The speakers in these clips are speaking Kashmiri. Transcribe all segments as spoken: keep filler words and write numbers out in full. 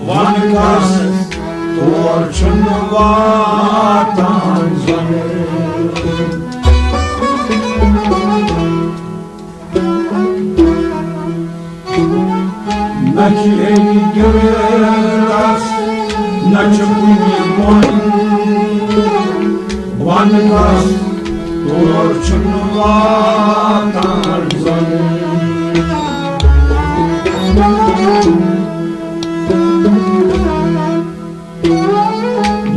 وَنہٕ کَس تور چھُنہٕ واتان زَن۔ نہ چھِ ہیٚرِ گِرٛدَس، نہ چھُ کُنہِ بۄن۔ وَنہٕ کَس تور چھُنہٕ واتان زَن۔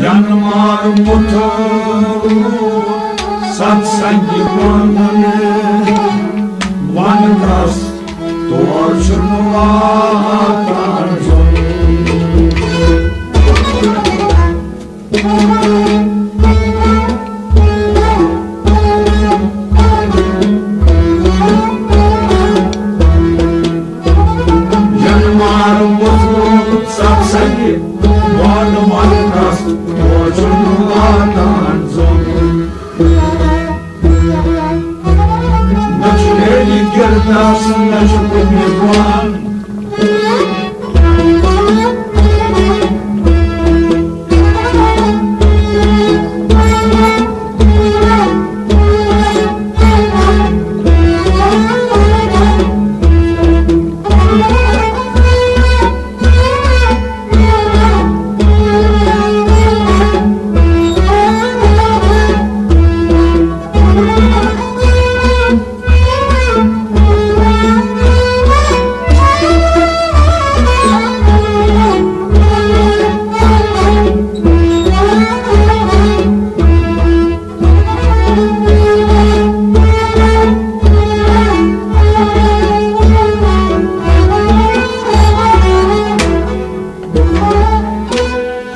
ینہٕ مارٕ مُتھو ستسنگی پانن، ونہٕ کس تور چھُنہٕ واتان زوٚن۔ ینہٕ مارٕ مُتھو ستسنگی پانن، ونہٕ کس تور چھُنہٕ واتان زوٚن۔ نہ چھُ ہیٚرِ گِرٛدَس، نہ چھُ کُنہِ بۄن۔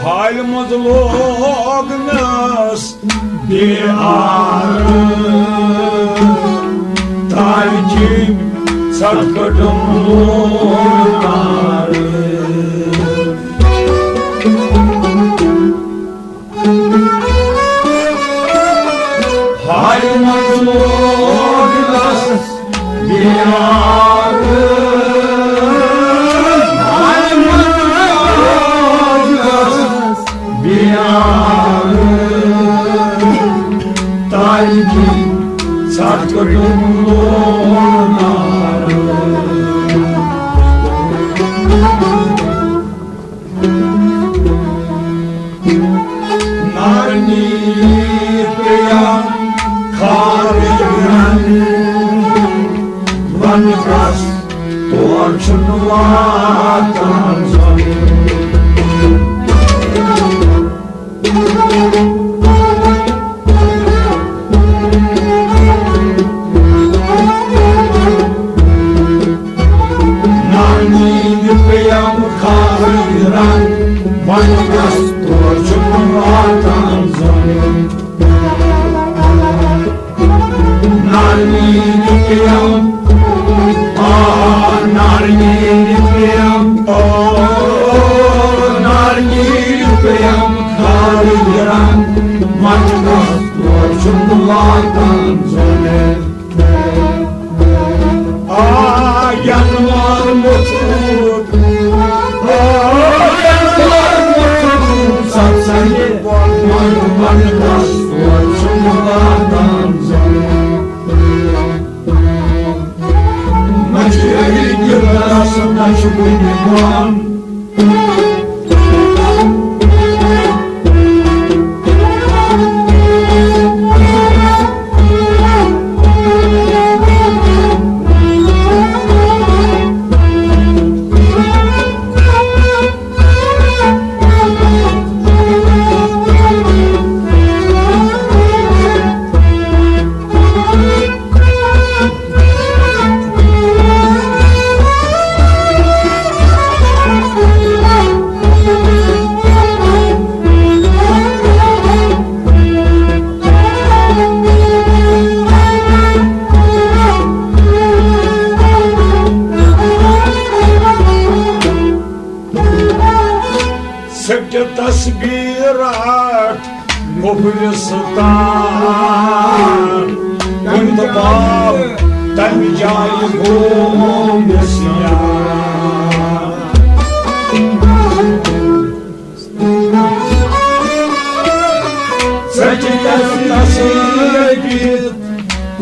حالہِ منٛز لوگنس بیٚیہِ آرٕ، تالہِ کِنۍ ژھٹھ کٔڈٕم لوگ نارٕ۔ حالہِ منٛز لوگنس بیٚیہِ آرٕ، حالہِ منٛز لوگنس بیٚیہِ آرٕ، تالہِ کِنۍ ژھٹھ کٔڈٕم لوگ نارٕ۔ نارنی پیٚیَم کھارٕج رنٛگ، ونہٕ کس تور چھُنہٕ واتان زوٚن۔ نانہِ پیٚیَم کھارٕج رنٛگ، ونہٕ کس تور چھُنہٕ واتان زوٚن۔ نانہِ پیٚیَم، آ، نانہِ پیٚیَم، آ، نانہِ پیٚیَم کھارٕج رنٛگ، ونہٕ کس تور چھُنہٕ واتان زوٚن۔ آ، ینہٕ مارٕ مُتھو، آ، ینہٕ مارٕ مُتھو ستسنگی پانن، ونہٕ کس تور چھُنہٕ واتان زوٚن۔ نہ چھُ ہیٚرِ گِرٛدَس، نہ چھُ کُنہِ بۄن۔ سکہِ تصویٖر رٹھ قبرستان، کُنہِ تہٕ باب تمہِ جایہِ گوٚو نسیان۔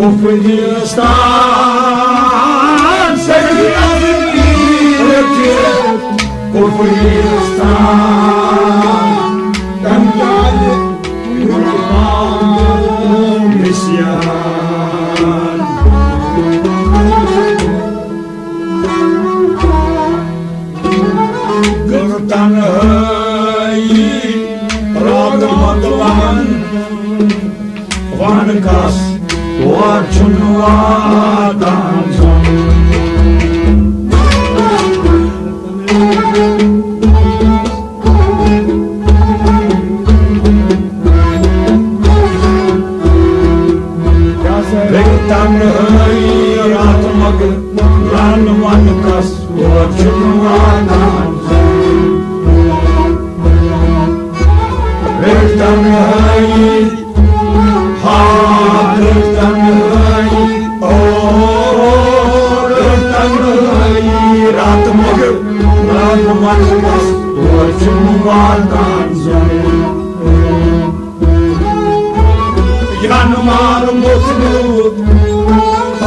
کفرستان سرزمین رٔٹِتھ، کفرستان تمہِ دۄہ یُتھ پاو نسیان۔ گٔر تنہٲیی راتہٕ مۄکلان، وَن کَس تور چھُنہٕ واتان زوٚن۔ گٔر تنہٲیی راتہٕ مۄکلان، وَن کَس تور چھُنہٕ واتان زوٚن۔ گٔر تنہٲیی، ہا، گٔر تنہٲیی، او، گٔر تنہٲیی راتہٕ مۄکلان، وَن کَس تور چھُنہٕ واتان زوٚن۔ ینہٕ مار موٚتھمُت، آ،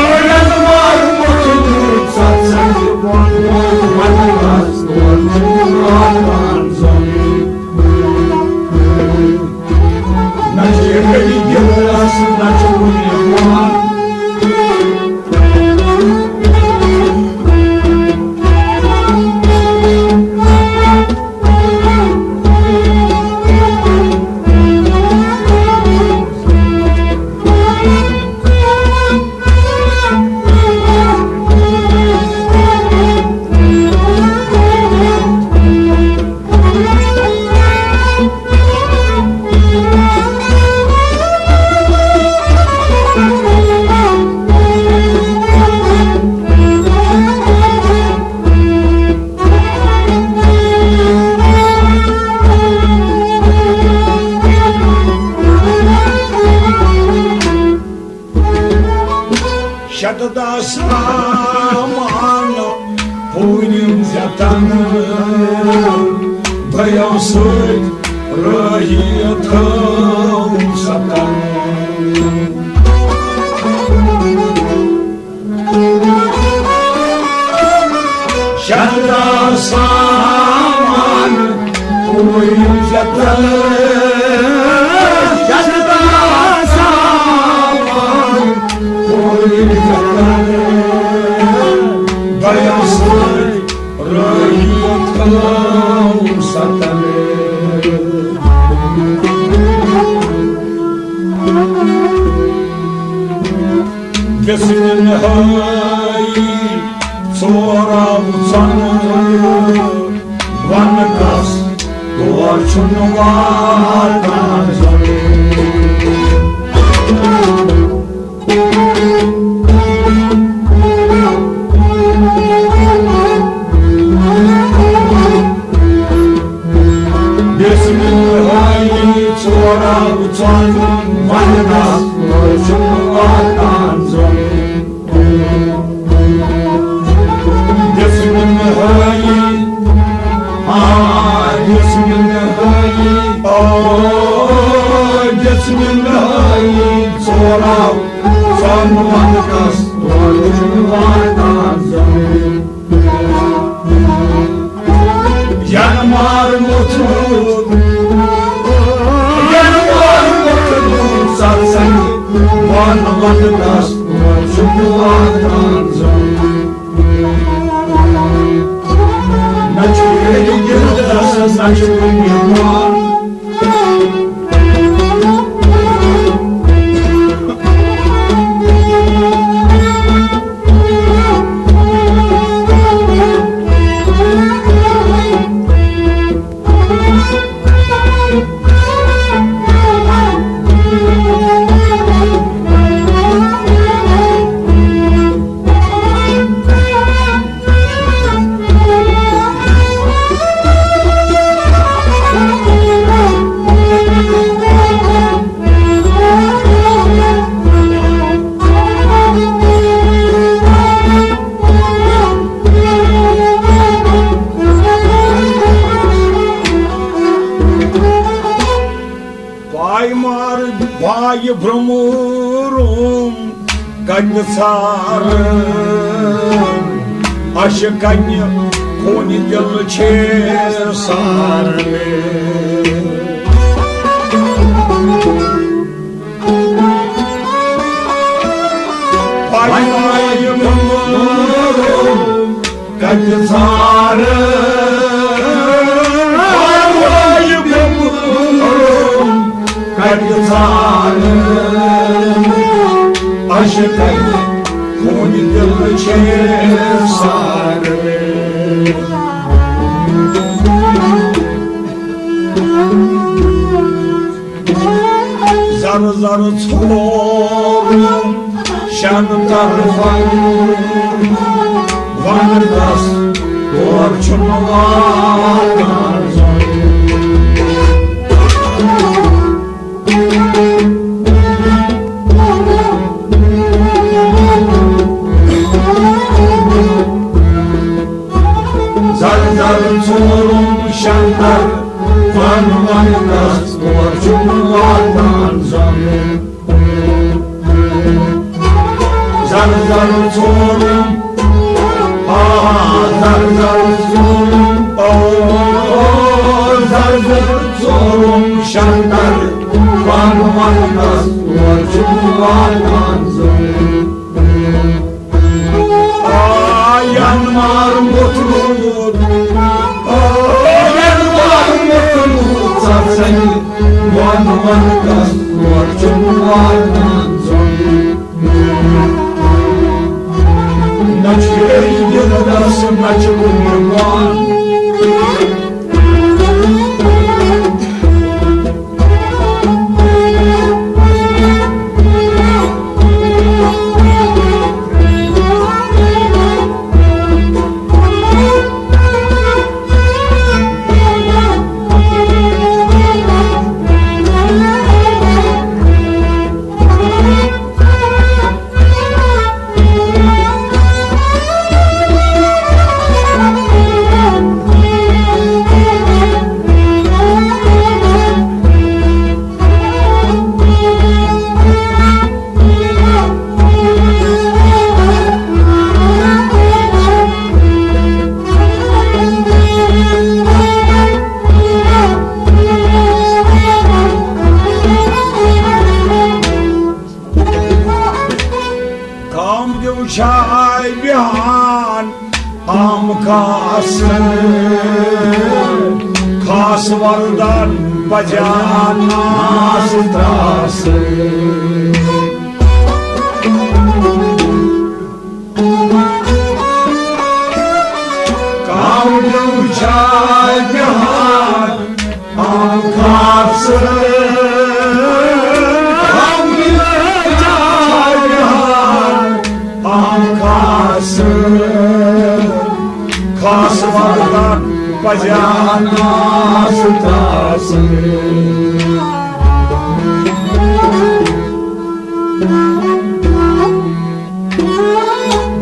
ینہٕ مار موٚتھمُت، ستھ سنگہِ بۄن ووٚن ونہٕ آس، تور چھُنہٕ واتان زوٚن۔ نہ چھُ یہِ گلی گِلاس، نہ چھُ کُنہِ وان۔ شددا سامان پوٗرِم زیتن، دۄیو سۭتۍ رٲہی تھٲو ستن۔ شددا سامان پوٗرِم زیتن، شددا سامان پوٗرِم زیتن، دۄیو سۭتۍ رٲہی تھٲو ستن۔ ویسنٮ۪ن ہٲیی ژورو ژۄنہٕ، وَن کَس تور چھُنہٕ واتان زوٚن۔ ویسنٮ۪ن ہٲیی ژورو ژۄنہٕ، وَن کَس تور چھُنہٕ واتان زوٚن۔ دِژ مےٚ نہٲیی، آ، دِژ مےٚ نہٲیی، آ، دِژ مےٚ نہٲیی، ژورو ژۄن وَنٛدَس تورٕ چھُنہٕ واتان زٔمیٖن۔ ینہٕ مار موٚتھمُت، ینہٕ مار موٚتھمُت، ژَل سا وَن وَنٛدَس تورٕ چھُنہٕ واتان زٔمیٖن۔ نہ چھُ ییٚتہِ گِردَس، نہ چھُ کُنہِ مار۔ پایمار بایہِ برٛونٛہہ روٗم۔ کتہِ ژھارٕ، اَسہِ کتہِ، خوٗنہِ دِل چھِ سارنٕے۔ پننہِ کتہِ ژھارٕ، پننہِ کتہِ ژھارٕ، اَسہِ کتہِ، خوٗنہِ دِل چھِ سارنٕے۔ زر زر ژھورُم شن طرفن، ونہٕ تس تور چھُنہٕ واتان زن۔ زر زر ژھورُم شن طرفن، ونہٕ تس تور چھُنہٕ واتان زن۔ زر زر ژھورُم، آ، زر زر ژھورُم، او، زر زر ژھورُم شن طرفن، ونہٕ تس تور چھُنہٕ واتان زن۔ آ، ینہٕ مار موٚتھ روٗد، آ، ینہٕ مار موٚتھ روٗد، ژٕ ژَلہِ وَن وَن کَس، تور چھُنہٕ واتان زوٚن۔ نہ چھُ یہِ دِلَس، نہ چھُ کُنہِ وَن۔ کام دیو چھاے بیہان آم کاس، خاص وردن بجان ناس تراس۔ کام دیو چھاے بیہان آم خاص، آم خاص، آم خاص، خاص وردن پجان ناس تراس۔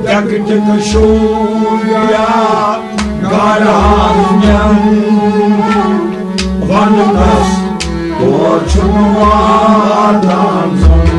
ڈیکہٕ ٹِکہٕ شوٗبیا گرہان نٮ۪ن، ونہٕ تس تور چھُنہٕ واتان زوٚن۔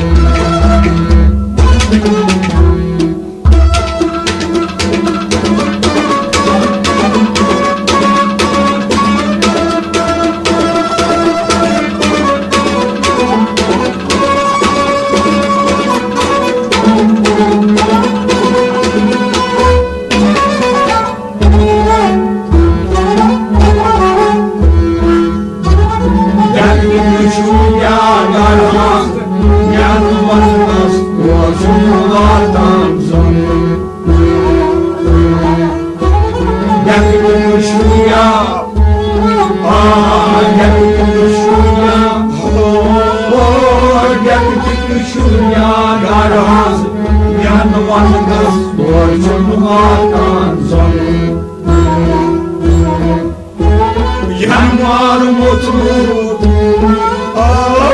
یَنہٕ مار موٚتھ روٗد، آ،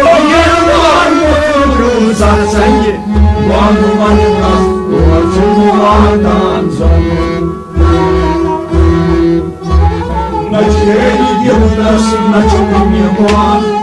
یَنہٕ مار موٚتھ روٗد، سَتھ سَنگہِ، وَنہٕ وَنہٕ کَس، تور چھُنہٕ واتان زوٚن۔ نہ چھُ یہِ دِلَس، نہ چھُ کُنہِ وان۔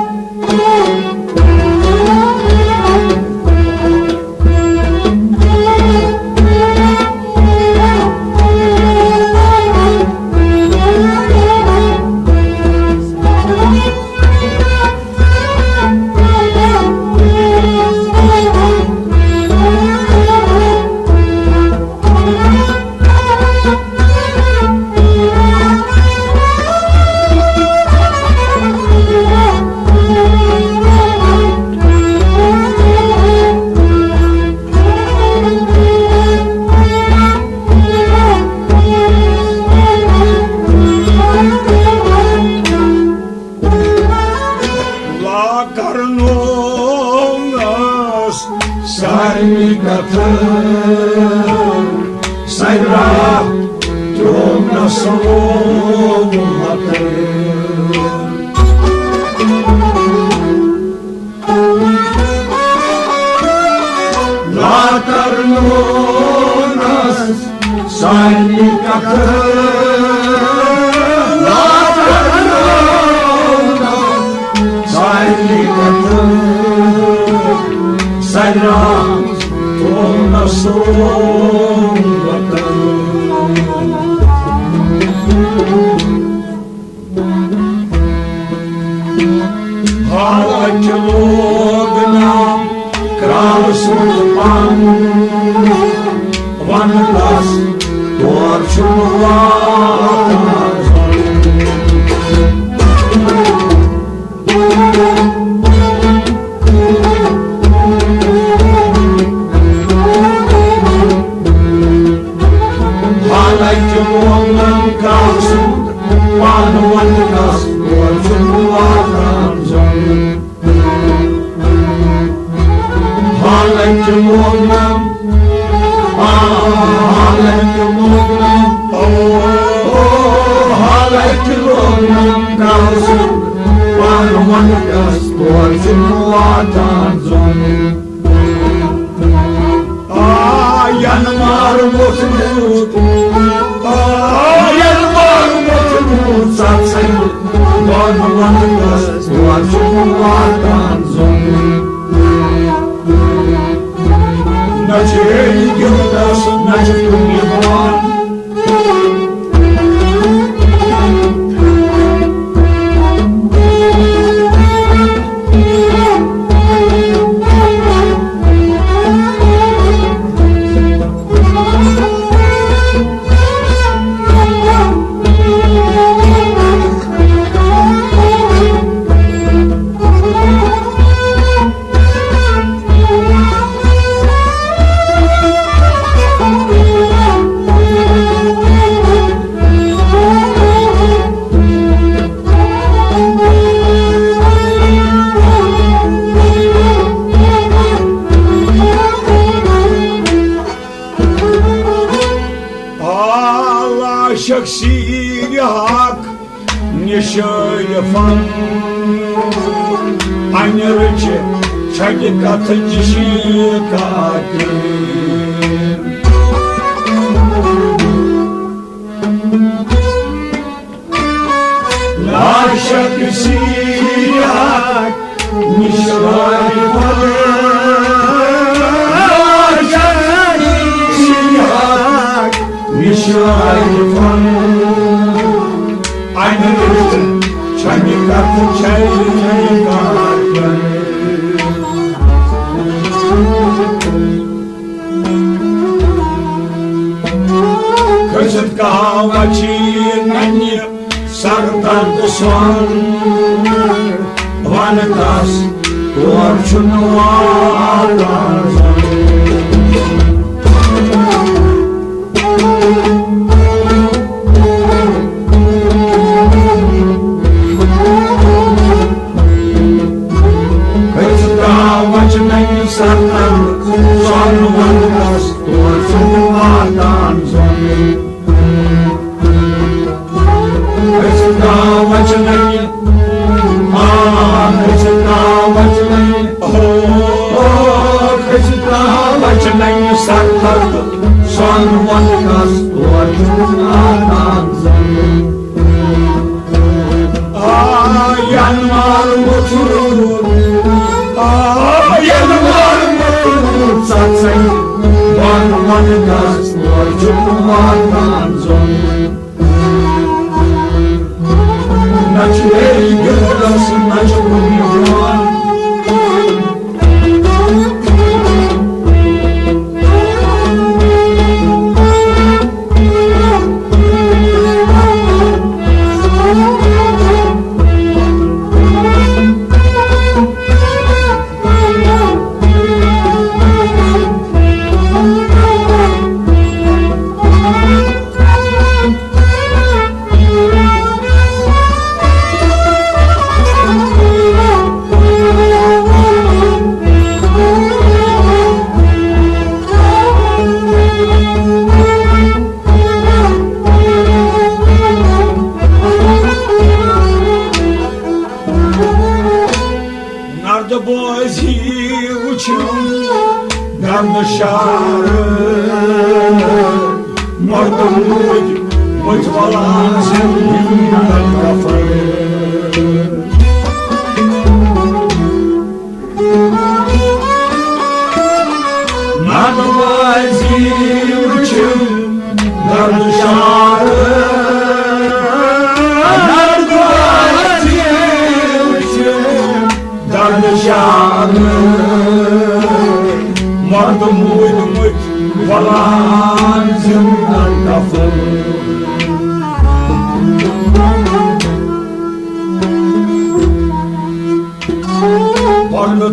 چھُ لوگ نام کرٛال سُنٛد پن، وَنہٕ تس تور چھُنہٕ واتان زوٚن۔ حالانکہِ لوگ نام کرٛال سُنٛد پن، وَنہٕ تس تور چھُنہٕ واتان زوٚن۔ حالانکہِ لوگ نام، آ، حالانکہِ لوگ نام، او، او، حالانکہِ لوگ نام کرٛال سُنٛد پن، وَنہٕ تس تور چھُنہٕ واتان زوٚن۔ آ، ینہٕ مار موٚتھمُت، آ، ینہٕ مار موٚتھمُت ژژن، وَنہٕ وَنہٕ تس تور چھُنہٕ واتان زوٚن۔ نہ چھُ گِنٛدنس، نہ چھُ کُنہِ وان۔ آ، لاشک سیرِ حق نِشٲنۍ فن، اَنہِ رٕچھِ چھَکہِ کتھٕ جِشی کاکہِ۔ لاشک سیرِ حق نِشٲنۍ فن، لاشک سیرِ حق نِشٲنۍ فن۔ اَمہِ رٕژ چھَنہٕ کتھ چھَے کانٛہہ۔ کھٔسِتھ کاوٕ چھِ ننہِ سر درد سۄن، وَنہٕ تس تور چھُنہٕ واتان زوٚن۔ کھٔسِتھ کاوٕ چھِ ننہِ سر درد سۄن، وَنہٕ تس تور چھُنہٕ واتان زوٚن۔ کھٔسِتھ کاوٕ چھِ ننہِ، آ، کھٔسِتھ کاوٕ چھِ ننہِ، او، او، کھٔسِتھ کاوٕ چھِ ننہِ سر درد سۄن، وَنہٕ تس تور چھُنہٕ واتان زوٚن۔ آ، ینہٕ مار موٚتھمُت، آ، ینہٕ مار موٚتھمُت ژژن، وَن وَن گژھ، تور چھُنہٕ واتان زوٚن۔ نہ چھُ بیٚیہِ گِنٛدنَس، نہ چھُ کُنہِ جان۔ نرد بوزی وچھم گرد شار، مردم روٗدۍ مٕتۍ ولان زندگی ہُنٛد کفن۔ نرد بوزی وچھم گرد شار، نرد بوزی وچھم گرد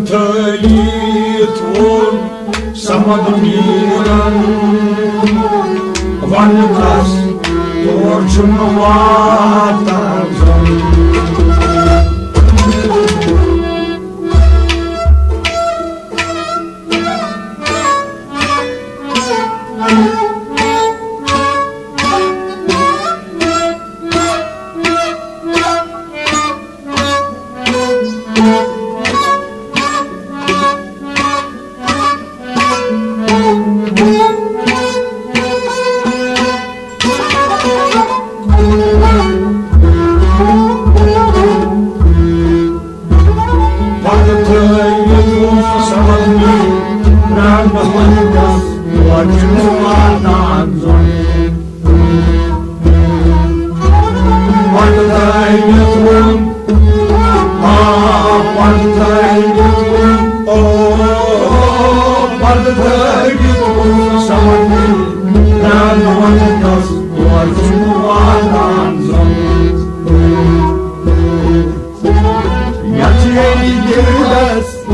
تھٲوِتھ ووٚن صمد میٖرن، ونہٕ تس تور چھُنہٕ واتان زن۔ پتہٕ تھٲوِتھ اوس سمجھ مےٚ، پرٛانہٕ ونٛدس وۄتھُن واتان زوٚن۔ پتہٕ تھٲوِتھ ووٚن، آ، پتہٕ تھٲوِتھ ووٚن، او، پتہٕ تھٲوِتھ ووٚن سمجھ مےٚ، پرٛانہٕ ونٛدس وۄتھُن واتان زوٚن۔ یتھ ییٚلہِ گِردس